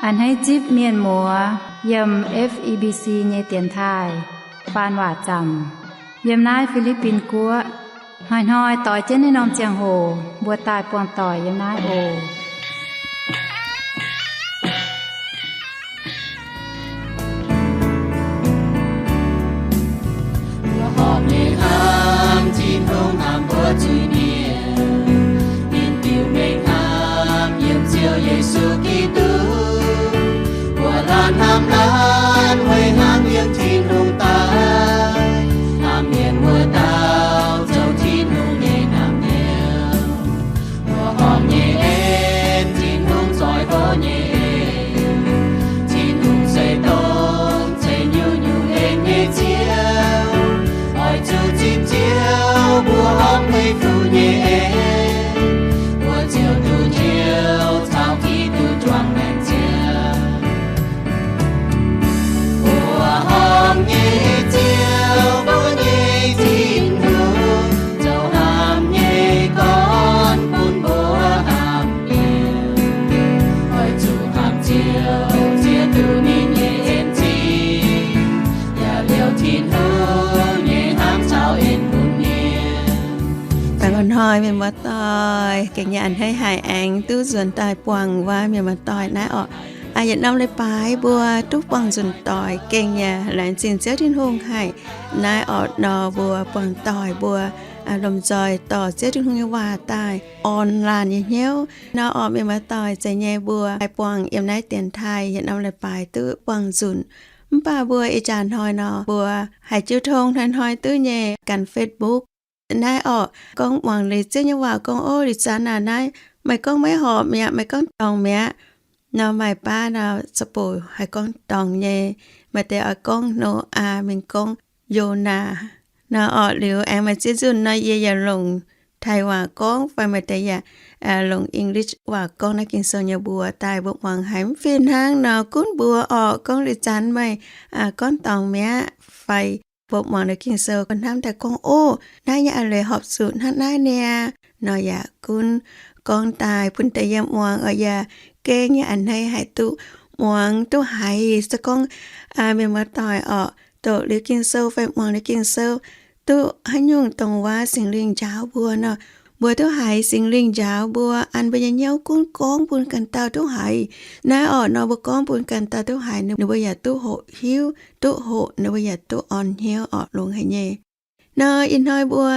A'hneiv zipv mienh muoz yiem F E B C nyei dienx taaih faan waac zaamc yiem naaiv Fi^li^bin Guoqv. Hnoi-hnoi doix jienv naaiv norm ziangh hoc mbuo daaih buangh doic yiem naaiv oc. Mbuo horpc nyei hnamv Tin-Hungh hnamv mbuo zuiz-mienh, ninh diuc mengh hnamv yiem Ziouv Yesu Giduc. Mbuo laanh hnamv laanh weic hnamv yiem Tin-Hungh daaih, hnamv mienh wuov dauh zoux Tin-Hungh nyei hnamv hnyouv. Mbuo horpc nyei en, Tin-Hungh zoih hlo nyei en. Tin-Hungh se dongh ceix nyungc-nyungc en nyei Ziouv. Oix zuqc zipv Ziouv mbuo horpc meiv fuqv nyei en, mbuo ziouc duqv Ziouv caux Giduc juangc maengc ziangh. Mbuo horpc nyei Ziouv, mbuo nyei Tin-Hungh, zoux hnamv nyei gorn bun mbuo hnamv mienh. Oix zuqc hnamv Ziouv ziex duqv ninh nyei en zingh, yaac liouh Tin-Hungh nyei hnamv caux en bun mienh. Dangh hnoi mienh muoz-doic gengh nyei a'hneiv haic aengx duqv nzuonx daaih buangh waac mienh muoz-doic naaiv orqc. Yietc norm leiz-baaix mbuo duqv buangh nzunc doic gengh yaac laengz zingh Ziouv Tin-Hungh haic. Naaiv orqc nor mbuo buangh doic mbuo lomh nzoih dorh Ziouv Tin-Hungh nyei waac daaih orn laanh nyei hnyouv. Nor orqc mienh muoz-doic, zeiz nyei mbuo haih buangh yiem naaiv dienx taaih yietc norm leiz-baaix duqv buangh nzunc. Mv baac mbuo ih jaax hnoi nor mbuo haiz jiu tong hnoi-hnoi duqv nyei ganh Facebook. Naaiv orqc gorngv muangx liuz Ziouv nyei waac gorngv, ov, liuz zanc aac naaiv meih gorngv maiv horpc mi'aqv, meih gorngv dorngc mi'aqv. Nor maaih baav nor ziouc bouc haih gorngv dorngc nyei. Maaih deix oix gorngv Noyaa, mingh gorngv Yonaa. Nor orqc liuz aengx maaih ziex nzunc nor yie yaac longc Taiv waac gorngv fai maaih deix yaac longc English waac gorngv naaiv Ging-Sou nyei mbuox daaih mbuo muangx haiz mv fih hnangv nor gunv mbuo orqc gorngv liuz zanc meih gorngv dorngc mi'aqv fai mbuo muangx liuz Ging-Sou hnamv daaih gorngv, ov, naaiv nyei a'leiz horpc zuqc hnangv naaiv niaa. Nor yaac gunv gorngv daaih bun deix yiem muangx orqc yaac gengh nyei a'hneiv haic duqv muangx duqv haiz se gorngv mienh muoz-doic orqc doqc liuz Ging-Sou fai muangx liuz Ging-Sou duqv haaix nyungc dongh waac Singx Lingh njaaux mbuo nor, mbuo duqv haiz Singx Lingh njaaux mbuo an mbuo nyei hnyouv gunv gorngv bun ganh dauh duqv haiz. Naaiv orqc nor mbuo gorngv bun ganh dauh duqv haiz, ninh mbuo yaac duqv hoqc hiuv, duqv hoqc, ninh mbuo yaac duqv orn hnyouv orqc longx haic nyei. Nor ih hnoi mbuo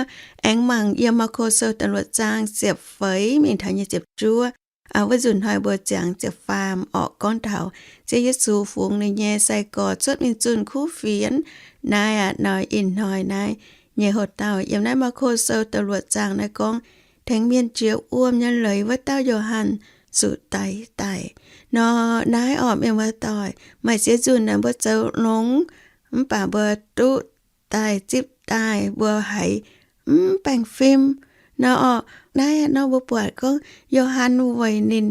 aengx mangc yiem Maako Sou da'luoqc zaang ziepc feix mingh taux nyei ziepc juov. Wuov nzunc hnoi mbuo ziangx ziepc faam orqc gorngv taux Ziouv Yesu fungx ninh nyei sai-gorx cuotv mingh zunh kuv fienx. Naaiv aqv nor ih hnoi naaiv nyei hoc-dauh yiem naaiv Maako Sou da'luoqc zaang naaiv gorngv, tengx mienh jiex wuom nyei leiz wuov dauh Yo^han zuqc daix daic. Nor naaiv orqc mienh muoz-doic, maaih ziex nzunc naaic mbuo zoux longx, mv baac mbuo duqv daaih zipv daaih mbuo haiz mv baengh fim. Nor orqc naaiv nor mbuo buatc gorngv Yo^han weic ninh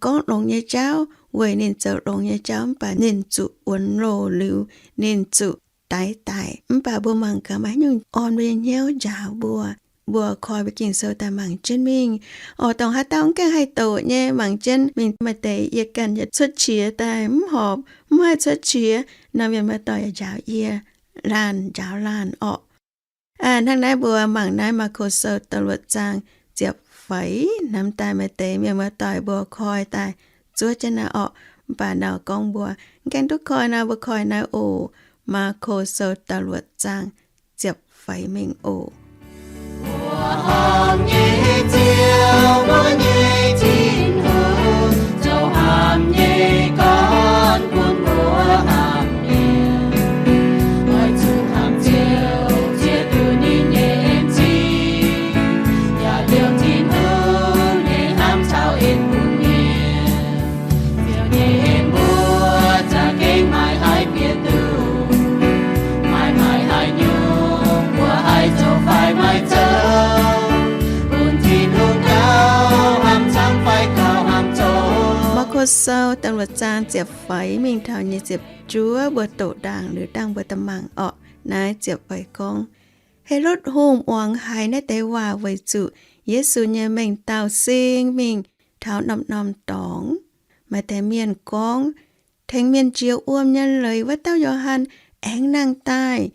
gorngv longx nyei jauv, weic ninh zoux longx nyei jauv mv baac ninh zuqc wuonx loh liuz ninh zuqc daix daic. Mv baac mbuo mangc gaax maaih haaix nyungc orn mbuo nyei hnyouv njaaux mbuo. Mbuo koi mbuo Ging-Sou daaih mangc jienv mingh. Orqc dongh haaix dauh mv gaengh haih doqc nyei mangc jienv mingh, maaih deix yie ganh yaac cuotv qiex daaih mv horpc, mv haih cuotv qiex nor, mienh muoz-doic yaac njaaux yie laanh njaaux laanh orqc. Hnangv naaiv mbuo mangc naaiv Maako Sou da'luoqc zaang ziepc feix hnamv daaih, maaih deix mienh muoz-doic mbuo koi daaih zuov jienv naaiv orqc. Mv baac nor gorngv mbuo mv gaengh duqv koi nor, mbuo koi naaiv oc. Maako Sou da'luoqc zaang ziepc feix mingh oc. Mbuo horpc nyei Ziouv, mbuo nyei Tin-Hungh, zoux hnamv nyei gorn bun mbuo hnamv mienh. Oix zuqc hnamv Ziouv, ziex duqv ninh nyei en zingh, yaac liouh Tin-Hungh nyei hnamv caux en bun mienh. Ziouv nyei en mbuo za'gengh maiv haih bieqc duqv. Maaih, maaih haaix nyungc mbuo haih zoux fai maiv zoux, bun Tin-Hungh gauh hnamv camv fai gauh hnamv zoqc. Maako Sou da'luoqc zaang ziepc feix mingh taux nyei ziepc juov mbuo doqc ndaangc liuz dangh mbuo daaih mangc orqc. Naaiv ziepc feix gorngv, Helotv Hungh muangx haiz naaiv deix waac weic zuqc Yesu nyei mengh dauh sing mingh taux norm-norm dorngx. Maaih deix mienh gorngv, tengx mienh jiex wuom nyei leiz wuov dauh Yo^han aengx nangh daaih.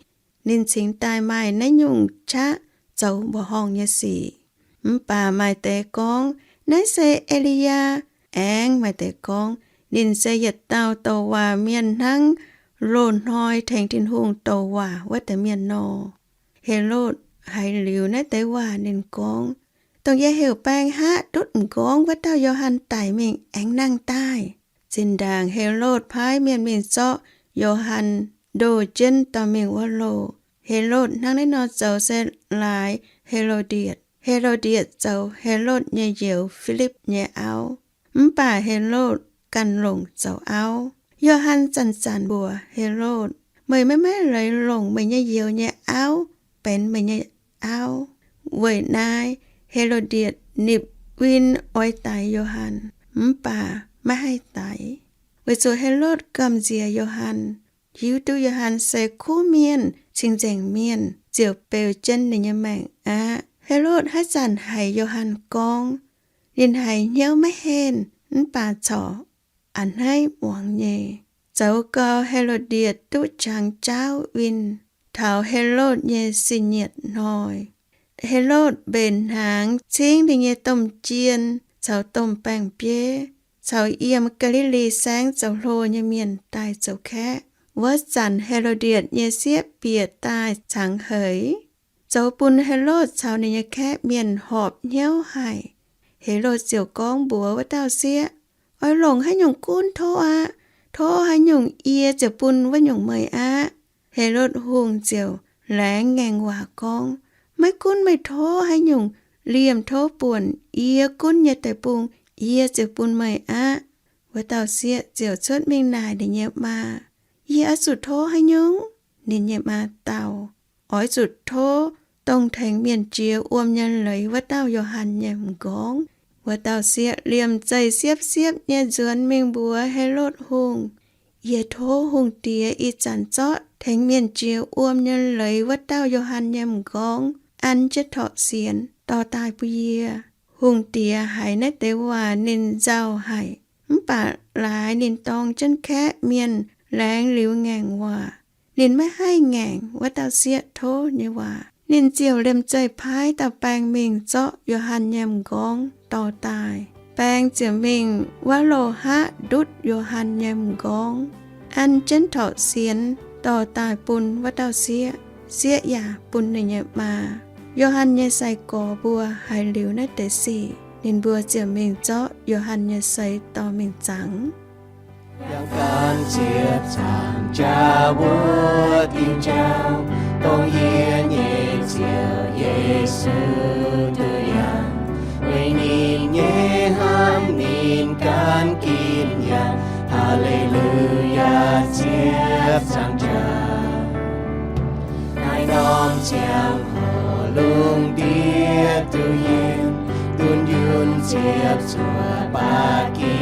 Ninh cingx daaih maaih naaiv nyungc qaqv zoux mbuoqc horngh nyei sic. Mv baac maaih deix gorngv, naaiv se E^li^yaa. Aengx maaih deix gorngv, ninh se yietc dauh douc waac mienh hnangv, loz-hnoi tengx Tin-Hungh douc waac wuov deix mienh nor. Helotv haiz liuz naaiv deix waac ninh gorngv, dongh yie heuc baeng haqv ndutv m'nqorngv wuov dauh Yo^han daic mingh aengx nangh daaih. Zinh ndaangc Helotv paaiv mienh mingh zorqv Yo^han ndoh jienv dorh mingh wuov loh. Helotv hnangv naaiv nor zoux se laaix Helodietv. Helodietv zoux Helotv nyei youz Filipv nyei auv. Mv baac Helotv ganh longc zoux auv. Yo^han zanc-zanc mbuox Helotv, meih maiv maaih leiz longc meih nyei youz nyei auv benx meih nyei auv. Weic naaiv, Helodietv nipc win oix daix Yo^han, mv baac maiv haih daix, weic zuqc Helotv gamh nziex Yo^han, hiuv duqv Yo^han se kuv mienh, cing-nzengc mienh, ziouc beu jienv ninh nyei maengc aqv. Helotv haaix zanc haiz Yo^han gorngv, ninh haiz hnyouv maiv henh mv baac corc a'hneiv muangx nyei, zoux gau Helodietv duqv qangx jaauv win. Taux Helotv nyei sin nyietc hnoi, Helotv mbenc hnaangx cingv ninh nyei domh jien caux domh baeng-bieiv, caux yiem Gaa^li^li Saengv zoux hlo nyei mienh daaih zoux kaeqv. Wuov zanc Helodietv nyei sieqv bieqc daaih cangx heix, zoux bun Helotv caux ninh nyei kaeqv mienh horpc hnyouv haic. Helotv ziouc gorngv mbuox wuov dauh sieqv, oix longc haaix nyungc gunv tov aqv. Tov haaix nyungc yie ziouc bun wuov nyungc meih aqv. Helotv Hungh ziouc laengz ngaengc waac gorngv, maiv gunv meih tov haaix nyungc liemh tov buonc, yie gunv nyei deic-bung yie ziouc bun meih aqv. Wuov dauh sieqv ziouc cuotv mingh naaic ninh nyei maa, yie oix zuqc tov haaix nyungc? Ninh nyei maa dau, oix zuqc tov dongh tengx mienh jiex wuom nyei leiz wuov dauh Yo^han nyei m'nqorngv. Wuov dauh sieqv liemh zeih siepv-siepv nyei nzuonx mingh mbuox Helotv Hungh, yie tov Hungh Diex ih zanc zorqv tengx mienh jiex wuom nyei leiz wuov dauh Yo^han nyei m'nqorngv an jienv torqv sienx dorh daaih bun yie. Hungh Diex haiz naaiv deix waac ninh nzauh haic, mv baac laaix ninh dorng jienv kaeqv mienh laengz liuz ngaengc waac. Ninh maiv haih ngaengc wuov dauh sieqv tov nyei waac. Ninh ziouc liemh zeih paaiv dauh baeng mingh zorqv Yo^han nyei m'nqorngv dorh daaih. Baeng ziouc mingh wuov loh haqv ndutv Yo^han nyei m'nqorngv, an jienv torqv sienx dorh daaih bun wuov dauh sieqv. Sieqv yaac bun ninh nyei maa. Yo^han nyei sai-gorx mbuo haiz liuz naaiv deix sic, ninh mbuo ziouc mingh zorqv Yo^han nyei seix dorh mingh zangx. Yangh gan ziepc zaangc jaax wuov diuh jauv, dongh yie nyei Ziouv Yesu duqv yangh. Weic ninh nyei hnamv ninh gan ginv yangh. Haa^le^lu^yaa, ziepc zaangc jaax. Naaiv norm ziangh hoc lungh ndiev duqv yiem, dunh yunh ziepc zuoqc ba'gi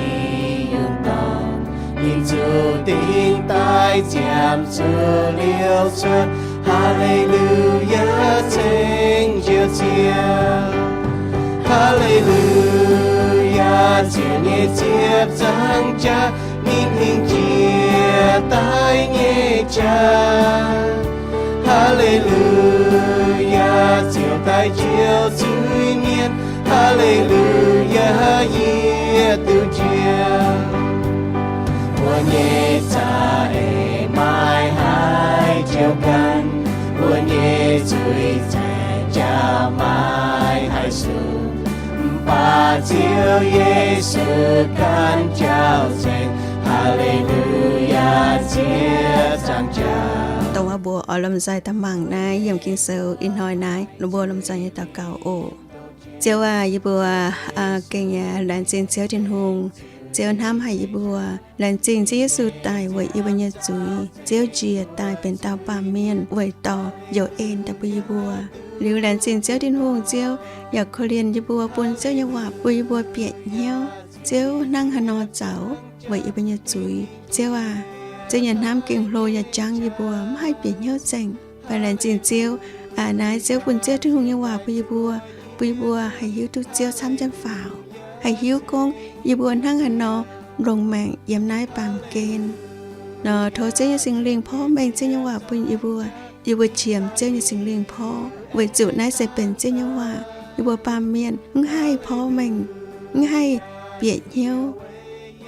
yungh dorngh, ninh zuqc dingc daaih ziepc zuoqc liouh cuotv. Haa^le^lu^yaa, ceng Ziouv Ziouv. Haa^le^lu^yaa, Ziouv nyei ziepc zaangc jaax, ninh hingh jiex daaih nyei jaax. Haa^le^lu^yaa, Ziouv daaih njoux zuiz-mienh. Haa^le^lu^yaa, yie duqv njoux. Mbuo nyei za'eix maiv haih njoux ganh, mbuo nyei zuiz-zaengc jaax maiv haih sung, mv baac Ziouv Yesu ganh jauv-zengx. Haa^le^lu^yaa, ziepc zaangc jaax. Dongh wuov mbuo oix lomh nzoih daaih mangc naaiv yiem Ging-Sou ih hnoi naaiv, mbuo lomh nzoih nyei daux gaux oc. Ziouv aac, yie mbuo gengh laengz zingh Ziouv Tin-Hungh. Ziouv hnamv haic yie mbuo. Laengz zingh Ziouv Yesu daic weic yie mbuo nyei zuiz. Ziouv njiec daaih benx dauh baamh mienh weic dorh njoux en daaih bun yie mbuo. Liuz laengz zingh Ziouv Tin-Hungh, Ziouv yaac korv-lienh yie mbuo, bun Ziouv nyei waac bun yie mbuo bieqc hnyouv. Ziouv hnangv haaix nor zoux weic yie mbuo nyei zuiz. Ziouv aac, Ziouv nyei hnamv gengh hlo yaac jangv yie mbuo maiv haih bieqc hnyouv nzengc. Mv baac laengz zingh Ziouv, aa, naaiv Ziouv bun Ziouv Tin-Hungh nyei waac bun yie mbuo, bun yie mbuo haih hiuv duqv Ziouv camv jienv faaux, haih hiuv gorngv yie mbuo hnangv haaix nor longx maengc yiem naaiv baamh gen. Nor tov Ziouv nyei Singx Lingh porv mengh Ziouv nyei waac bun yie mbuo. Yie mbuo qiemx Ziouv nyei Singx Lingh porv, weic zuqc naaiv se benx Ziouv nyei waac. Yie mbuo baamh mienh mv haih porv mengh, mv haih bieqc hnyouv.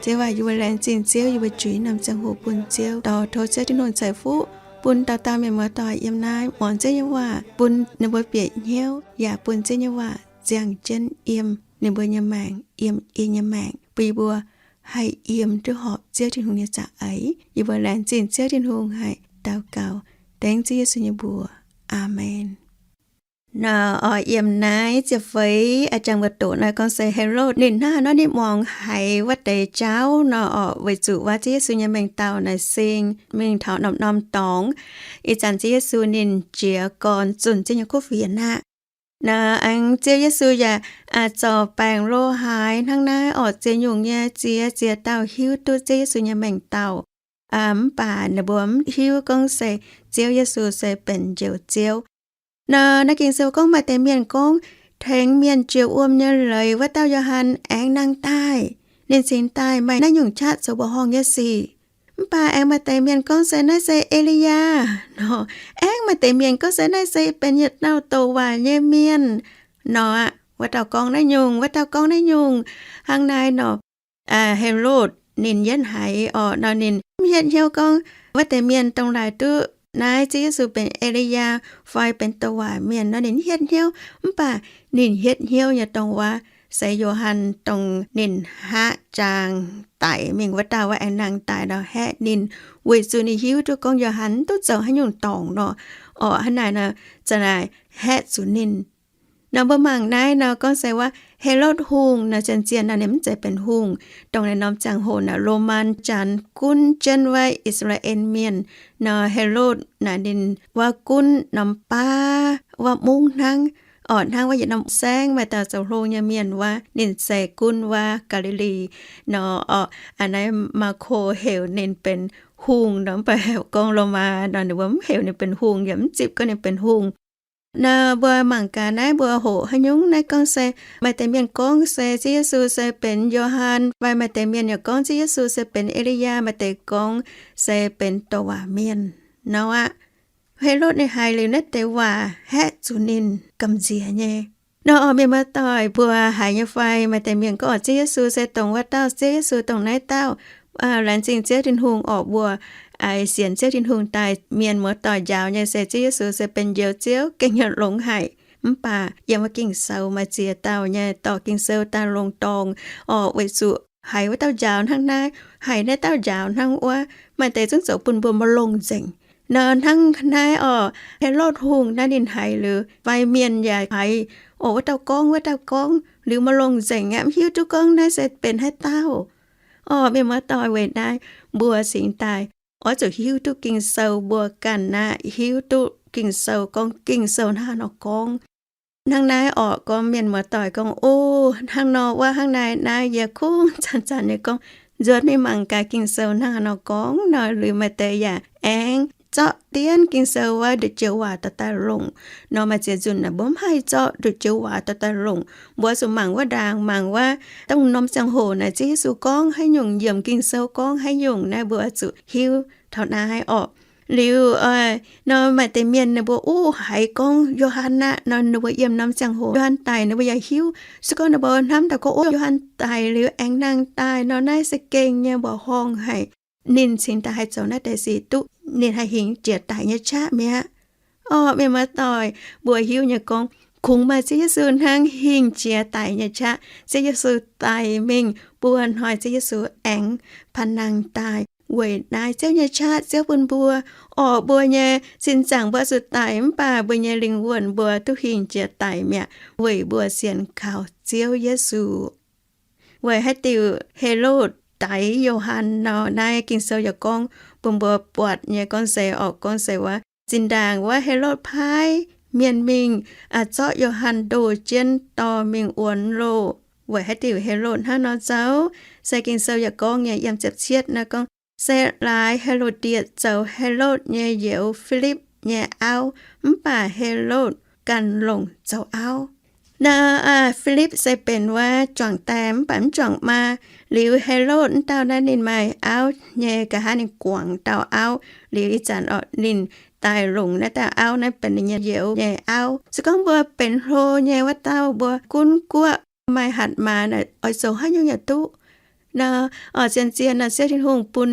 Ziouv aac, yie mbuo laengz zingh Ziouv, yie mbuo juix norm ziangh hoc bun Ziouv, dorh tov Ziouv Tin-Hungh ceix fuqv bun dauh dauh mienh muoz-doic yiem naaiv muangx Ziouv nyei waac, bun ninh mbuo bieqc hnyouv, yaac bun Ziouv nyei waac ziangh jienv yiem ninh mbuo nyei maengc, yiem yie nyei maengc, bun yie mbuo haih yiem duqv horpc Ziouv Tin-Hungh nyei za'eix. Yie mbuo laengz zingh Ziouv Tin-Hungh, haih daux gaux dengv Ziouv Yesu nyei mbuox. Aamen. Nor oix yiem naaiv ziepc feix a'jangc mbu'doqc naaiv gorngv se Helotv ninh hnangv haaix nor ninh muangx haiz wuov deix jauv nor orqc, weic zuqc waac Ziouv Yesu nyei mengh dauh naaic sing mingh taux norm-norm dorngx. Ih zanc Ziouv Yesu ninh jiez gorn zunh Ziouv nyei kuv fienx aqv. Naaiv aengx Ziouv Yesu yaac zorc baengc lo haaix hnangv naaiv orqc, ziex nyungc nyei ziex, ziex dauh hiuv duqv Ziouv Yesu nyei mengh dauh. Mv baac ninh mbuo mv hiuv gorngv se Ziouv Yesu se benx Njoux Ziouv. Nor naaiv Ging-Sou gorngv maaih deix mienh gorngv, tengx mienh jiex wuom nyei leiz wuov dauh Yo^han aengx nangh daaih. Ninh cingx daaih maaih naaiv nyungc qaqv zoux mbuoqc horngh nyei sic. Mv baac aengx maaih deix mienh gorngv se naaiv se E^li^yaa nor. Aengx maaih deix mienh gorngv se naaiv se benx yietc dauh douc waac nyei mienh nor aqv. Wuov dauh gorngv naaiv nyungc, wuov dauh gorngv naaiv nyungc. Hnangv naaiv nor, Helotv ninh yietv haiz orqc nor ninh mv hietv hnyouv gorngv wuov deix mienh dongh laaix duqv naaiv Ziouv Yesu benx E^li^yaa fai benx douc waac mienh nor ninh mv hietv hnyouv. Mv baac ninh hietv hnyouv nyei dongh waac se Yo^han dongh ninh haav jaang daic mingh wuov dauh, waac aengx nangh daaih nor haeqv ninh, weic zuqc ninh hiuv duqv gorngv Yo^han mv duqv zoux haaix nyungc dorngc nor. Orqc hnangv naaic nor, za'naaic haeqv zuqc ninh. Nor mbuo mangc naaiv nor gorngv se waac Helotv Hungh nor, zien-zien nor ninh mv zeiz benx hungh. Dongh naaiv norm ziangh hoc naaic Lomaan Janx gunv jienv wuov I^saa^laa^en Mienh nor, Helotv naaic ninh wuov gunv norm baav wuov mungv hnangv. Orqc hnangv wuov yietc norm saengv maaih dauh zoux hlo nyei mienh wuov, ninh se gunv wuov Gaa^li^li nor. Orqc aa, naaiv Maako heuc ninh benx hungh nor, mv baac gorngv Lomaan nor ninh mbuo mv heuc ninh benx hungh, yaac mv zipc gorngv ninh benx hungh. Nor mbuo mangc gaax naaiv mbuo hoqc haaix nyungc. Naaiv gorngv se maaih deix mienh gorngv se Ziouv Yesu se benx Yo^han, fai maaih deix mienh yaac gorngv Ziouv Yesu se benx E^li^yaa, maaih deix gorngv se benx douc waac mienh nor aqv. Helotv ninh haiz liuz naaiv deix waac haeqv zuqc ninh gamh nziex nyei. Nor orqc, mienh muoz-doic, mbuo haiz nyei fai? Maaih deix mienh gorngv orqc, Ziouv Yesu se dongh wuov dauh, Ziouv Yesu dongh naaiv dauh. Laengz zingh Ziouv Tin-Hungh orqc, mbuo aix sienx Ziouv Tin-Hungh daaih, mienh muoz-doic njaaux nyei se Ziouv Yesu se benx Njoux Ziouv, gengh nyei longx haic. Mv baac yiem wuov Ging-Sou maaih ziex dauh nyei dorh Ging-Sou daaih longc dorngc orqc, weic zuqc haiz wuov dauh njaaux hnangv naaiv, haiz naaiv dauh njaaux hnangv wuov, maaih deix zungv zoux bun mbuo maiv longx nzengc. Nor hnangv naaiv orqc, Helotv Hungh naaiv ninh haiz liuz, fai mienh yaac haiz orqc, wuov dauh gorngv, wuov dauh gorngv liuz maiv longx nzengc aqv, mv hiuv duqv gorngv naaiv se benx haaix dauh. Orqc, mienh muoz-doic, weic naaiv mbuo cingx daaih oix zuqc hiuv duqv Ging-Sou, mbuo ganh aqv hiuv duqv Ging-Sou gorngv Ging-Sou hnangv haaix nor gorngv. Hnangv naaiv orqc, gorngv mienh muoz-doic gorngv, O, hnangv nor wuov, hnangv naaiv naaiv, yie kungx zanc-zanc nyei gorngv nzuonx mingh mangc gaax Ging-Sou hnangv haaix nor gorngv nor, liuz maaih deix yaac aengx zorqv dienv Ging-Sou wuov nduqc joux waac dorh daaih longc. Nor maaih ziex nzunc naaic mbuo mv haih zorqv nduqc joux waac dorh daaih longc. Mbuo zuqc mangc wuov ndaangc, mangc wuov dongh norm ziangh hoc naaic Ziouv Yesu gorngv haaix nyungc, yiemc Ging-Sou gorngv haaix nyungc, naaiv mbuo zuqc hiuv taux naaiv orqc. Liuz nor maaih deix mienh ninh mbuo uv haiz gorngv Yo^han aqv nor, ninh mbuo yiem norm ziangh hoc Yo^han daic ninh mbuo yaac hiuv. Se gorngv ninh mbuo hnamv daaih gorngv, O, Yo^han daic liuz aengx nangh daaih nor, naaiv se gengh nyei mbuoqc horngh haic. Ninh cingx daaih haih zoux naaiv deix sic duqv ninh haih hingh jiex daic nyei qaqv mi'aqv. Orqc, mienh muoz-doic, mbuo hiuv nyei gorngv kungx maaih Ziouv Yesu hnangv hingh jiex daic nyei qaqv. Ziouv Yesu daic mingh buo hnoi, Ziouv Yesu aengx panh nangh daaih. Weic naaiv Ziouv nyei qaqv Ziouv bun mbuo, orqc, mbuo nyei sin zaangc mbuo zuqc daic mv baac mbuo nyei lingh wuonh mbuo duqv hingh jiex daic mi'aqv, weic mbuo sienx kaux Ziouv Yesu. Weic haaix diuc Helotv daix Yo^han nor, naaiv Ging-Sou yaac gorngv bun mbuo buatc nyei gorngv se, orqc, gorngv se wuov, zinh ndaangc wuov Helotv paaiv mienh mingh zorqv Yo^han ndoh jienv dorh mingh wuonx loh. Weic haaix diuc Helotv hnangv nor zoux? Se Ging-Sou yaac gorngv nyei, yiem ziepc cietv naaiv gorngv, Se laaix He^lo^die zoux Helotv nyei youz Filipv nyei auv, mv baac Helotv ganh longc zoux auv. Naaiv Filipv se benx wuov juangc die mv baac mv juangc maa. Liuz Helotv wuov dauh naaiv ninh maaih auv nyei, nqa'haav ninh guangc dauh auv. Liuz ih zanc orqc ninh daaih longc naaiv dauh auv naaiv benx ninh nyei youz nyei auv. Se gorngv mbuo benx hlo nyei wuov dauh, mbuo gunv guoqv maaih hatc maaz naaic, oix zoux haaix nyungc yaac duqv. Naaiv orqc zien-zien naaiv Ziouv Tin-Hungh bun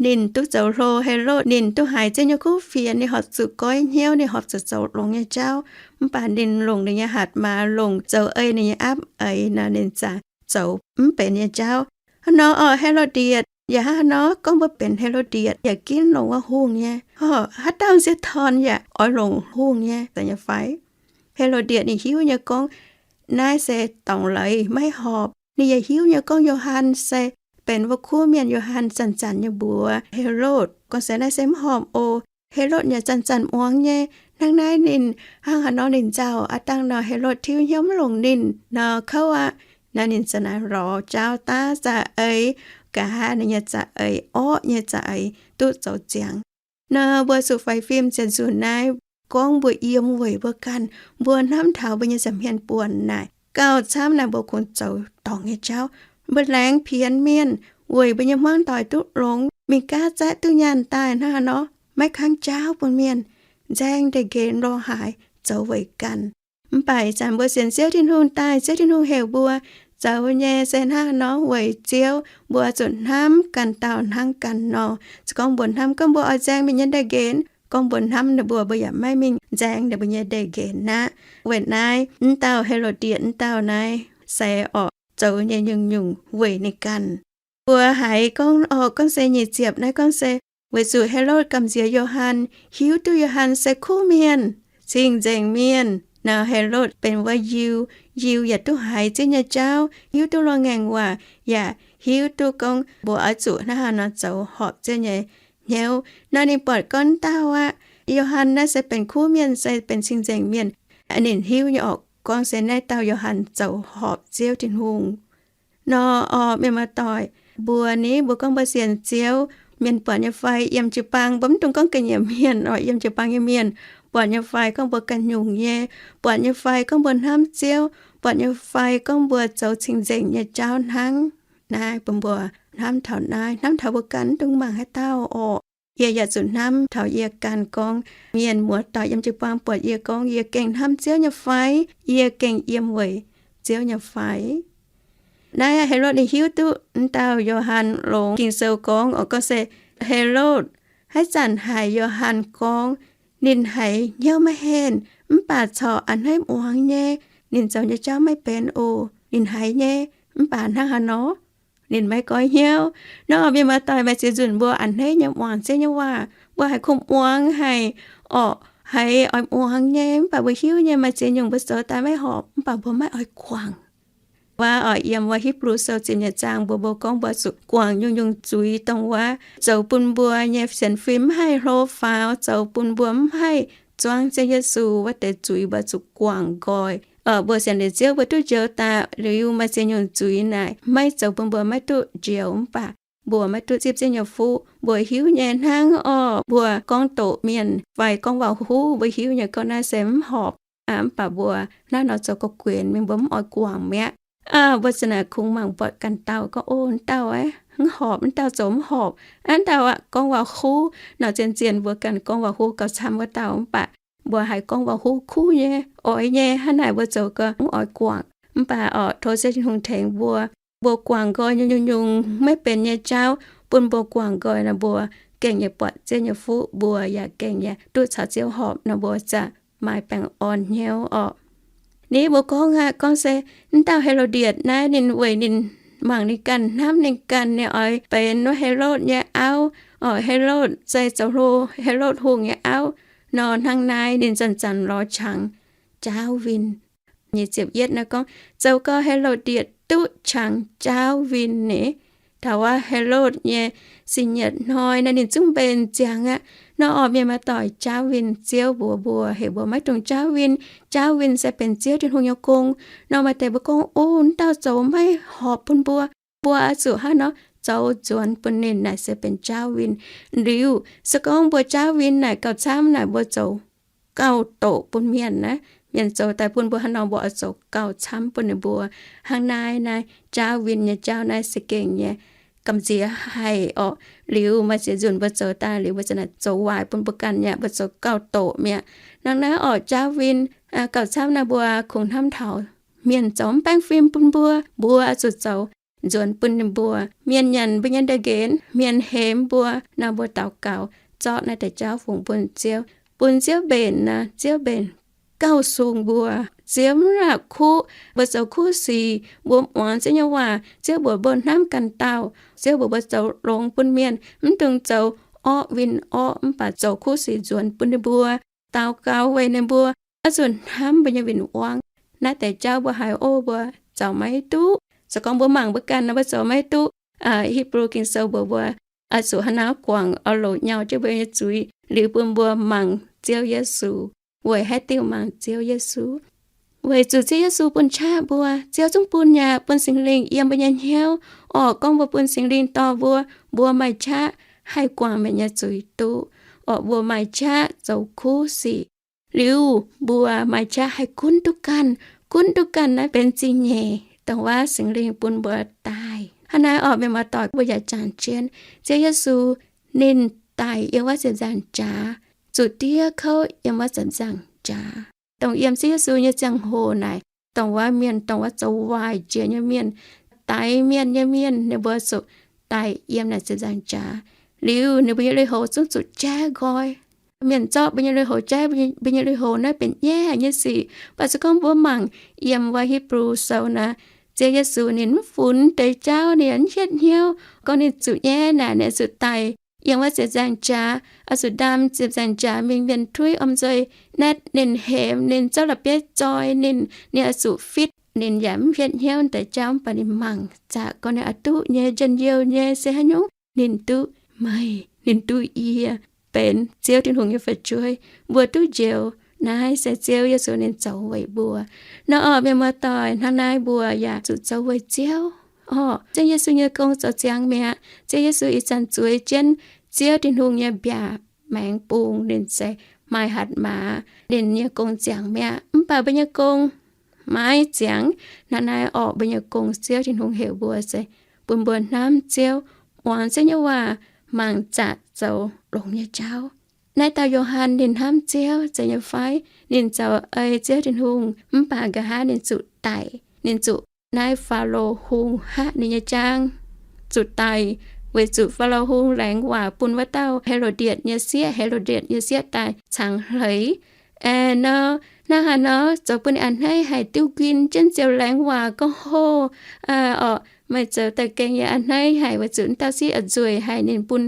ninh duqv zoux hlo. Helotv ninh duqv haiz Ziouv nyei kuv fienx, ninh horpc zuqc goiv hnyouv, ninh horpc zuqc zoux longx nyei jauv. Mv baac ninh longc ninh nyei hatc maaz, longc zoux ei ninh nyei apv eix nor, ninh zaqc zoux mv benx nyei jauv. Hnangv nor orqc Helotv^ndie yaac hnangv haaix nor, gorngv mbuo benx Helotv^ndie yaac ginv longc wuov hungh nyei. Haaix dauh nziex torn yaac oix longc hungh nyei, zeiz nyei fai? Helotv^ndie ninh hiuv nyei gorngv naaiv se dorngc leiz maiv horpc. Ninh yaac hiuv nyei gorngv Yo^han se benx wuov kuv mienh. Yo^han zanc-zanc nyei mbuox Helotv gorngv se naaiv se mv horpc oc. Helotv yaac zanc-zanc muangx nyei. Hnangv naaiv ninh hnangv haaix nor ninh nzauh aqv. Dangh nor Helotv tiuv hnyouv mv longc ninh nor kouv aqv. Naaiv ninh za'naaiv lorz jauv daav za'eix, nqa'haav ninh nyei za'eix, orqv nyei za'eix duqv zoux ziangx. Nor mbuo zuqc faix fim ziepc nzunc naaiv gorngv mbuo yiem weic mbuo ganh, mbuo hnamv taux mbuo nyei nza'hmien buonc naaic, gauh camv naaic mbuo kungx zoux dorngc nyei jauv. Mbuo laengz pienx mienh weic mbuo nyei hmuangv doic duqv longx, mingh gaav zaeqv duqv nyaanh daaih hnangv haaix nor, maiv kangv jaauv bun mienh, nzaeng ndeic-nqenx lorh haaix, zoux weic ganh. Mv baac ih zanc mbuo sienx Ziouv Tin-Hungh daaih, Ziouv Tin-Hungh heuc mbuo zoux nyei se hnangv haaix nor weic Ziouv, mbuo zuqc hnamv ganh dauh hnangv ganh nor. Se gorngv mbuo hnamv gorngv mbuo oix nzaeng mienh nyei ndeic-nqenx, gorngv mbuo hnamv ninh mbuo, mbuo yaac maiv mingh nzaeng ninh mbuo nyei ndeic-nqenx aqv. Weic naaiv, mv dauh Helotv^ndie mv dauh naaiv se orqc zoux nyei nyungc-nyungc weic ninh ganh. Mbuo haiz gorngv orqc, gorngv se nyic ziepc naaiv gorngv se, weic zuqc Helotv gamh nziex Yo^han, hiuv duqv Yo^han se kuv mienh, cing-nzengc mienh. Nor Helotv benx wuov Yiu, Yiu yaac duqv haiz Ziouv nyei jauv, hiuv duqv loz-ngaengc waac, yaac hiuv duqv gorngv mbuo oix zuqc hnangv haaix nor zoux horpc Ziouv nyei hnyouv. Nor ninh buatc gorngv dauh aqv, Yo^han naaiv se benx kuv mienh, se benx cing-nzengc mienh. Ninh hiuv nyei orqc, gorngv se naaiv dauh Yo^han zoux horpc Ziouv Tin-Hungh. Nor orqc, mienh muoz-doic, mbuo ni, mbuo gorngv mbuo sienx Ziouv, mienh buatc nyei fai, yiem jiu-baang, mbuo mv dungx gorngv ga'nyiec mienh orqc, yiem jiu-baang nyei mienh buatc nyei fai, gorngv mbuo ganh nyungc nyei, buatc nyei fai, gorngv mbuo hnamv Ziouv, buatc nyei fai, gorngv mbuo zoux cing-nzengc nyei jauv hnangv. Naaiv bun mbuo hnamv taux naaiv, hnamv taux mbuo ganh, mv dungx mangc haaix dauh orqc. Yie yaac zuqc hnamv taux yie ganh gorngv, mienh muoz-doic yiem jiu-baang buatc yie gorngv yie gengh hnamv Ziouv nyei fai, yie gengh yiem weic Ziouv nyei fai. Naaiv Helotv ninh hiuv duqv mv dauh Yo^han longx. Ging-Sou gorngv orqc, gorngv se Helotv haaix zanc haiz Yo^han gorngv, ninh haiz hnyouv maiv henh, mv baac corc a'hneiv muangx nyei, ninh zoux nyei jauv maiv benx oc. Ninh haiz nyei, mv baac hnangv haaix nor, ninh maiv goiv hnyouv. Nor mienh muoz-doic, maaih ziex nzunc mbuo a'hneiv nyei muangx Ziouv nyei waac, mbuo haiz kungx muangx haic orqc, haiz oix muangx nyei, mv baac mbuo hiuv nyei maaih ziex nyungc mbuo zoux daaih maiv horpc, mv baac mbuo maiv oix guangc. Wuov orqc, yiem wuov Hipv^lu Sou ziepc nyeic zaang mbuo, mbuo gorngv mbuo zuqc guangc nyungc-nyungc zuiz dongh wuov zoux bun mbuo nyei sienx fim mv haih hlo faaux, zoux bun mbuo mv haih zuangx Ziouv Yesu wuov deix zuiz mbuo zuqc guangc nqoi. Orqc, mbuo sienx liuz Ziouv mbuo duqv njoux daaih liuz, maaih ziex nyungc zuiz naaic maiv zoux bun mbuo maiv duqv njoux, mv baac mbuo maiv duqv zipv Ziouv nyei fuqv. Mbuo hiuv nyei hnangv orqc, mbuo gorngv doqc mienh fai gorngv waac-huv, mbuo hiuv nyei gorngv naaiv se mv horpc aqv, mv baac mbuo hnangv nor zoux gorqv-guenx mingh, mbuo mv oix guangc mi'aqv. Mbuo za'naaic kungx mangc buatc ganh dauh gorngv, o, wuov dauh aeqv, mv horpc, wuov dauh zoux mv horpc, wuov dauh aqv gorngv waac-huv. Nor zien-zien mbuo ganh gorngv waac-huv gauh camv wuov dauh, mv baac mbuo haiz gorngv waac-huv kuv nyei, oix nyei, hnangv naaic mbuo zoux gauh mv oix guangc. Mv baac orqc, tov Ziouv Tin-Hungh tengx mbuo, mbuo guangc nqoi nyungc-nyungc maiv benx nyei jauv, bun mbuo guangc nqoi nor mbuo gengh nyei buatc Ziouv nyei fuqv, mbuo yaac gengh nyei duqv caux Ziouv horpc nor mbuo za'gengh maaih baengh orn hnyouv orqc. Ni mbuo gorngv aqv, gorngv se wuov dauh Helotv^ndie naaiv ninh weic ninh mangc ninh ganh, hnamv ninh ganh, ninh oix benx wuov Helotv nyei auv. Orqc, Helotv se zoux hlo Helotv Hungh nyei auv. Nor hnangv naaiv ninh zanc-zanc lorz qangx jaauv win. Nyic ziepc yietv naaiv gorngv, zoux gau Helotv^ndie duqv qangx jaauv win ni. Taux wuov Helotv nyei sin nyietc hnoi naaiv ninh zungv mbenc ziangx aqv. Nor orqc, mienh muoz-doic, jaauv win, Ziouv mbuox mbuo, heuc mbuo maiv dungx jaauv win. Jaauv win se benx Ziouv Tin-Hungh nyei gong. Nor maaih deix mbuo gorngv, o, wuov dauh zoux maiv horpc bun mbuo, mbuo oix zuqc hnangv nor zoux nzuonx bun ninh, naaic se benx jaauv win. Liuz se gorngv mbuo jaauv win naaic gauh camv naaic, mbuo zoux gauh doqc bun mienh naaiv, mienh zoux daaih bun mbuo hnangv nor, mbuo oix zoux gauh camv bun ninh mbuo. Hnangv naaiv, naaiv jaauv win nyei jauv naaiv se gengh nyei gamh nziex haic orqc. Liuz maaih ziex nzunc mbuo zoux daaih liuz, mbuo za'naaic zoux waaic bun mbuo ganh mi'aqv, mbuo zoux gauh doqc mi'aqv. Hnangv naaiv orqc, jaauv win gauh camv naaiv, mbuo kungx hnamv taux mienh zoux mv baengh fim bun mbuo, mbuo oix zuqc zoux nzuonx bun ninh mbuo. Mienh nyanc mbuo nyei ndeic nqenx, mienh hemx mbuo nor, mbuo daux gaux zorqv naaiv deix jauv fungx bun Ziouv, bun Ziouv mbenc nor, Ziouv mbenc gauh sung mbuo. Ziouv mv la'kuqv mbuo zoux kuv sic, mbuo muangx Ziouv nyei waac, Ziouv mbuox mbuo hnamv ganh dauh, Ziouv mbuox mbuo zoux longx bun mienh, mv dungx zoux orqv win orqv, mv baac zoux kuv sic nzuonx bun ninh mbuo, daux gaux weic ninh mbuo, oix zuqc hnamv mbuo nyei win-wangv. Naaiv deix jauv mbuo haiz, o, mbuo zaux maiv duqv. Se gorngv mbuo mangc mbuo ganh nor, mbuo zoux maiv duqv. Hipv^lu Ging-Sou mbuox mbuo, oix zuqc hnangv naaiv guangc oix loz nyau jienv mbuo nyei zuiz liuz bun mbuo mangc Ziouv Yesu, weic haaix diuc mangc Ziouv Yesu? Weic zuqc Ziouv Yesu bun qaqv mbuo. Ziouv zungv bun yaac bun Singx Lingh yiem mbuo nyei hnyouv. Orqc, gorngv mbuo bun Singx Lingh dorh mbuo, mbuo maaih qaqv haih guangc mienh nyei zuiz duqv. Orqc, mbuo maaih qaqv zoux kuv sic. Liuz mbuo maaih qaqv haih gunv duqv ganh. Gunv duqv ganh naaiv benx zingh nyeic, dongh waac Singx Lingh bun mbuo daaih. Hnangv naaiv orqc, mienh muoz-doic, mbuo yaac jangx jienv Ziouv Yesu, ninh daic yiem wuov ziepc nzaangc jaax, zuqc diev kouv yiem wuov ziepc nzaangc jaax, dongh yiem Ziouv Yesu nyei ziangh hoc naaic, dongh wuov mienh, dongh wuov zoux waaic jiex nyei mienh, daix mienh nyei mienh, ninh mbuo zuqc daic yiem naaic ziepc nzaangc jaax. Liuz ninh mbuo nyei lui-houx zungv zuqc jaiv nqoi. Mienh zorqv mbuo nyei lui-houx jaiv, mbuo nyei lui-houx naaiv benx nyaiv haic nyei sic. Mv baac se gorngv mbuo mangc yiem wuov Hipv^lu Sou naaic, Ziouv Yesu ninh mv funx deix jauv, ninh mv hietv hnyouv gorngv ninh zuqc nyaiv naaic, ninh zuqc daic yiem wuov ziepc nzaangc jaax, oix zuqc ndaam ziepc nzaangc jaax mingh mienh tuiv om nzuih naetv ninh, hemx ninh, zorqv la'bieiv zoi ninh, ninh oix zuqc fitv. Ninh yaac mv hietv hnyouv deix jauv, mv baac ninh mangc zaqc gorngv ninh oix duqv nyei, njien-youh nyei se haaix nyungc, ninh duqv meih, ninh duqv yie, benx Ziouv Tin-Hungh nyei fu'jueiv. Mbuo duqv njoux. Naaiv se Ziouv Yesu ninh zoux weic mbuo. Nor orqc, mienh muoz-doic, hnangv naaiv mbuo yaac zuqc zoux weic Ziouv. Orqc, Ziouv Yesu nyei gong zoux ziangx mi'aqv. Ziouv Yesu ih zanc zueiz jienv Ziouv Tin-Hungh nyei mbiaauc maengx bung, ninh se maaih hatc maaz, ninh nyei gong ziangx mi'aqv. Mv baac mbuo nyei gong maiv ziangx. Hnangv naaiv orqc, mbuo nyei gong Ziouv Tin-Hungh heuc mbuo se bun mbuo hnamv Ziouv, muangx Ziouv nyei waac, mangc zaqc zoux longx nyei jauv. Naaiv dauh Yo^han ninh hnamv Ziouv zeiz nyei fai? Ninh zoux ei Ziouv Tin-Hungh, mv baac nqa'haav ninh zuqc daic. Ninh zuqc naaiv Faalo Hungh haqv ninh nyei jaang, zuqc daic, weic zuqc Faalo Hungh laengz waac bun wuov dauh Helodietc nyei sieqv. Helodietc nyei sieqv daaih cangx hleix. Aeqv, nor, hnangv haaix nor zoux bun ninh a'hneiv haic, diuv nquin jienv ziouc laengz waac gorngv, Hov, orqc, meih zoux daaih gengh yie a'hneiv haic, weic zuqc wuov dauh sieqv a'nzueic haic. Ninh bun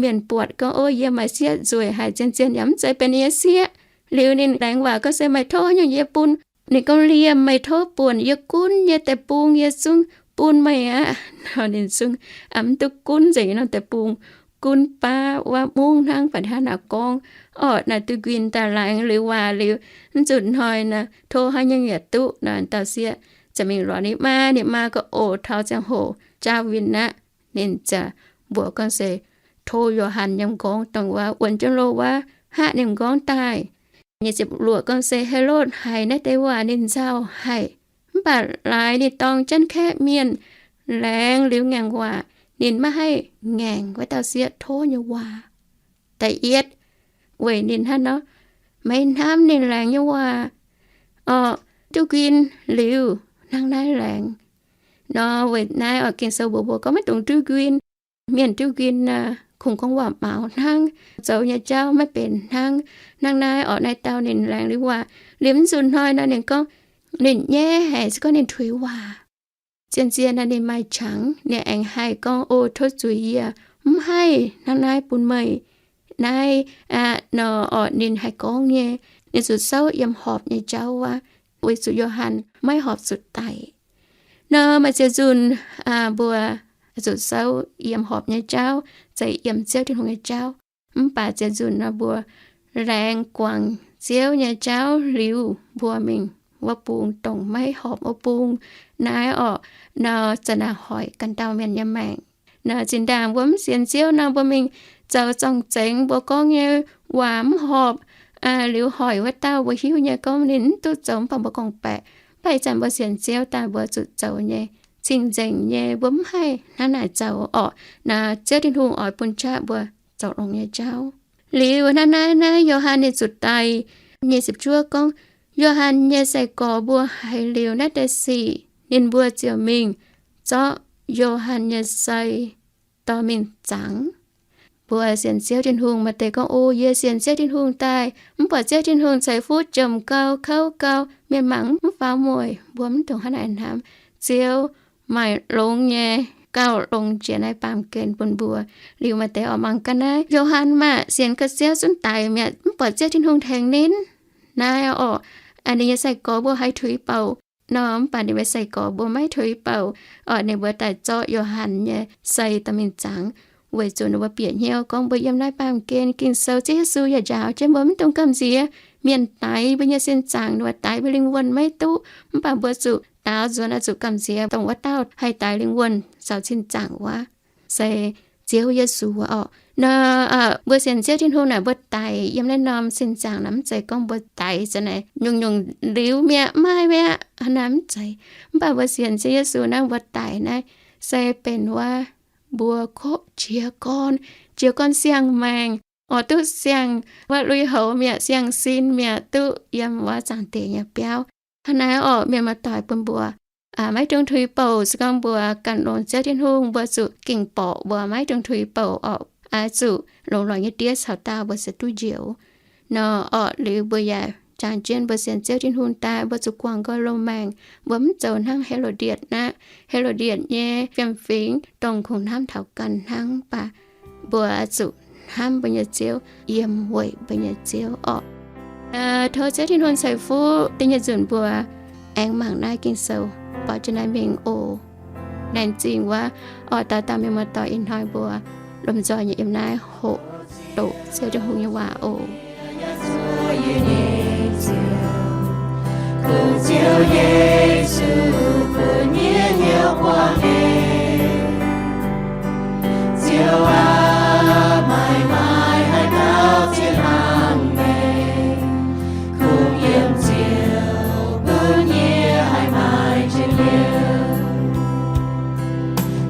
mienh buatc gorngv, Ov, yie maaih sieqv nzueic haic, zien-zien yaac mv zeiz benx ninh nyei sieqv. Liuz ninh laengz waac gorngv, Se meih tov haaix nyungc yie bun? Ninh gorngv, Liemh meih tov buonc yie gunv nyei deic-bung yie zungv bun meih aqv. Nor ninh zungv mv duqv gunv nzengc norm deic-bung, gunv baav wuov mungv hnangv. Baac hnangv naaic gorngv, orqc, naaic diuv nquin daaih laengz liuz waac liuz, mv zuqc hnoi naaic tov haaix nyungc yaac duqv. Nor dauh sieqv ziouc mingh lorz ninh maa. Ninh maa gorngv, Oc, taux ziangh hoc jaauv win aqv. Ninh ziouc mbuox gorngv se tov Yo^han nyei m'nqorngv, dongh wuov wuonx jienv loh wuov, haqv ninh m'nqorngv daaih. Ninh ziouc luoqc gorngv se Helotv haiz naaiv deix waac ninh nzauh haic. Mv baac laaix ninh dorng jienv kaeqv mienh laengz liuz ngaengc waac, ninh maiv haih ngaengc wuov dauh sieqv tov nyei waac. Da'yietv, weic ninh hnangv nor, maiv hnamv ninh laengz nyei waac. Orqc, diuv nquin liuz hnangv naaiv laengz. Nor weic naaiv orqc, Ging-Sou mbuox mbuo gorngv maiv dungx diuv nquin. Mienh diuv nquin aah, kungx gorngv waac-maux hnangv, zoux nyei jauv maiv benx hnangv. Hnangv naaiv orqc, naaiv dauh ninh laengz liuz waac, liemh zuqc hnoi nor ninh gorngv, ninh nyaiv haic, se gorngv ninh tuix waac. Zien-zien naaic ninh maaih qangx, ninh aengx haih gorngv, O, tov zuiz yie mv haih hnangv naaiv bun meih. Naaiv aqv nor orqc, ninh haih gorngv nyei. Ninh zuqc souv yiem horpc nyei jauv wuov, weic zuqc Yo^han maiv horpc zuqc daic. Nor maaih ziex nzunc mbuo zuqc souv yiem horpc nyei jauv, zeiz yiem Ziouv Tin-Hungh nyei jauv. Mv baac ziex nzunc nor mbuo laengz guangc Ziouv nyei jauv liuz, mbuo mingh wuov bung dongh maiv horpc wuov bung. Naaiv orqc, nor za'gengh naaic hoic ganh dauh mienh nyei maengc. Nor zinh ndaangc mbuo mv sienx Ziouv nor, mbuo mingh zoux zorng-zengx, mbuo gorngv nyei waac mv horpc, Liuz hoic wuov dauh mbuo hiuv nyei gorngv ninh mv duqv zoux mv baac mbuo gorngv-baeqc. Mv baac ih zanc mbuo sienx Ziouv daaih mbuo zuqc zoux nyei, cing-nzengc nyei, mbuo mv haih hnangv naaic zoux orqc. Naaiv Ziouv Tin-Hungh oix bun qaqv mbuo zoux longx nyei jauv. Liuz hnangv naaiv, naaiv Yo^han ninh zuqc daic. Nyic ziepc juov gorngv, Yo^han nyei sai-gorx mbuo haiz liuz naaiv deix sic, ninh mbuo ziouc mingh zorqv Yo^han nyei sei dorh mingh zangx. Mbuo sienx Ziouv Tin-Hungh maaih deix gorngv, O, yie sienx Ziouv Tin-Hungh daaih, mv buatc Ziouv Tin-Hungh ceix fuqv jomc gau, kouv gau, mienh mangc mv faaux mueic. Mbuo mv dungx hnangv naaic hnamv. Ziouv maaih longx nyei gauh longx jiex naaiv baamh gen bun mbuo. Liuz maaih deix oix mangc gaax naaiv Yo^han maah, sienx gaax Ziouv zunv daic mi'aqv, mv buatc Ziouv Tin-Hungh tengx ninh. Naaiv orqc, ninh nyei sai-gorx mbuo haiz tuix bouc nor, mv baac ninh nyei sai-gorx mbuo maiv tuix bouc orqc. Ninh mbuo daaih zorqv Yo^han nyei sei dorh mingh zangx, weic zuqc ninh mbuo bieqc hnyouv gorngv mbuo yiem naaiv baamh gen Ging-Sou Ziouv Yesu yaac njaaux jienv mbuo mv dungx gamh nziex mienh daix mbuo nyei sin zaangc, ninh mbuo daix mbuo lingh wuonh maiv duqv. Mv baac mbuo zuqc daaux nzuonx oix zuqc gamh nziex dongh wuov dauh haih daix lingh wuonh caux sin zaangc wuov, se Ziouv Yesu orqc. Nor, mbuo sienx Ziouv Tin-Hungh naaic, mbuo daix yiem naaiv norm sin zaangc naaic, mv zeiz gorngv mbuo daix za'naaic nyungc-nyungc liuz mi'aqv, maaih mi'aqv, hnangv naaic mv zeiz. Mv baac mbuo sienx Ziouv Yesu naaiv, mbuo daix naaiv se benx wuov mbuo koqv jiez gorn, jiez gorn siang-maengc, oix duqv siang wuov lui-houx mi'aqv, siang-sin mi'aqv, duqv yiem wuov zaangc deix nyei biauv. Hnangv naaiv orqc, mienh muoz-doic, bun mbuo maiv dungx tuix bouc. Se gorngv mbuo ganh longx Ziouv Tin-Hungh, mbuo zuqc gengh borqc mbuo maiv dungx tuix bouc orqc. Oix zuqc longx lorz nyei diev caux daauh mbuo se duqv njoux. Nor orqc, liuz mbuo yaac jangx jienv mbuo sienx Ziouv Tin-Hungh daaih, mbuo zuqc guangc nqoi loz-maengc. Mbuo mv zoux hnangv He^lo^ndietc naaiv. He^lo^ndietc nyei fiem-fingx dongh kungx hnamv taux ganh hnangv, mv baac mbuo zuqc hnamv mbuo nyei Ziouv, yiem weic mbuo nyei Ziouv orqc. Tov Ziouv Tin-Hungh ceix fuqv da'nyeic nzunc mbuo aengx mangc naaiv Ging-Sou, borqv jienv naaiv mingh oc. Laengz zingh wuov orqc, dauh dauh mienh muoz-doic ih hnoi mbuo lomh nzoih nyei yiem naaiv hoqc doqc Ziouv Tin-Hungh nyei waac oc. Kungx Ziouv Yesu bun yie hnyouv buangh eix. Ziouv aac, maaih maaih haaix dauh ziex hlang maengc, kungx yiem Ziouv bun yie haih maaih njien-youh.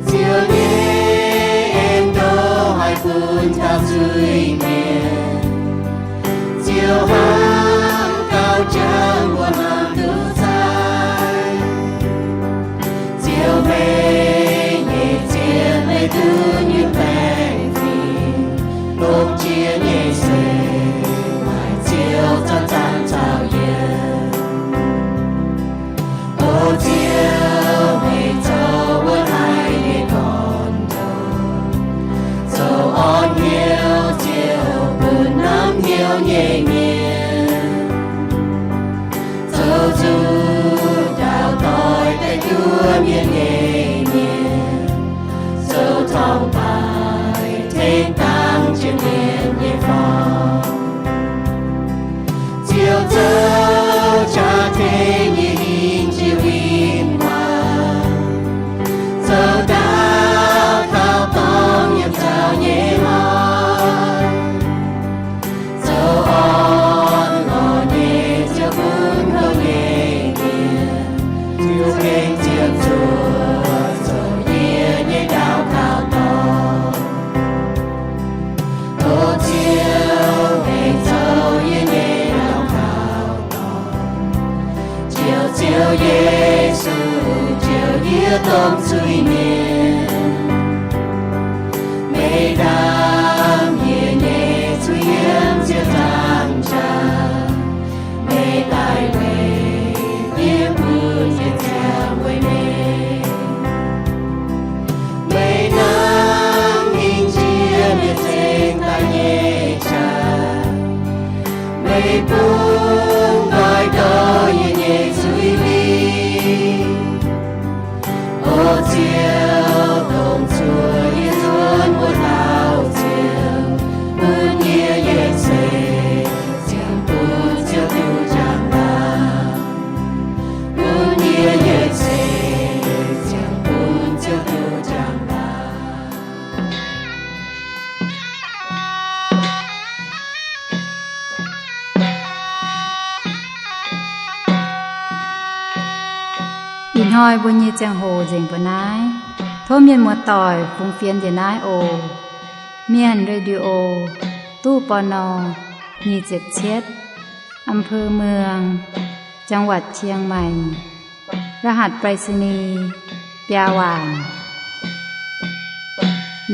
Ziouv nyei aengx ndoh haih bun taux zuiz-mienh. Ziouv hnangv gauh jangx mbuo hnamv duqv zaaiv. Ziouv meih nyei zien meih duqv nyei baengh fingx, longc jiex nyei se maaih Ziouv zanc-zanc caux yie. O Ziouv, meih zoux wuov daaih nyei gorn-ndoqv, zoux orn hnyouv Ziouv bun hnamv hnyouv nyei mienh, zoux zuqc daauh doix daaih duqv mienh nyei mienh, zoux torngv-baaix tengx dangx jiex mienh nyei forng. Ziouv zoux jaax tengx nyei hingh jiex win-wangh, zoux ndaauv kaux dorngx yiem zaux nyei hnoi, zoux orn-lorqc nyei Ziouv bun kouv nyei mienh, Ziouv gengh ziepc zuoqc zoux yie nyei ndaauv kaux dorngx. O Ziouv, meih zoux yie nyei ndaauv kaux dorngx. Ziouv, Ziouv Yesu, Ziouv yie domh zuiz-mienh. Meih ndaam yie nyei zuiz-yiem ziepc nzaangc jaax. Meih daaih weic yie bun yie ziangh weic meih. Meih hnangv hingh jiex mienh cingx daaih nyei qaqv. Meih bun nqoi douh yie nyei zuiz-mienh. O Ziouv, dongh zuoqc yie nzuonx wuov dauh Ziouv, bun yie yietc seix ziangh bun Ziouv duqv njang-laangc. Bun yie yietc seix ziangh bun Ziouv duqv njang-laangc. Hnoi mbuo nyei ziangh hoc nzengc mbuo naaiv. Tov mienh muoz-doic fungx fienx njiec naaiv oc. Mienh Radio, ตู้ ปณ. nyic ziepc cietv, อำเภอเมือง จังหวัดเชียงใหม่ รหัสไปรษณีย์ biaa waanc.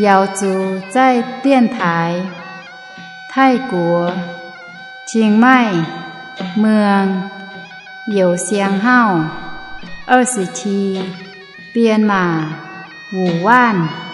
Yaux zuqc zaih dienv taaix Taiv-Guoqv, Qing Maih, Mueng, Youz Siang Hauv, 二十七, Bienh Maac, Wuc Waanv.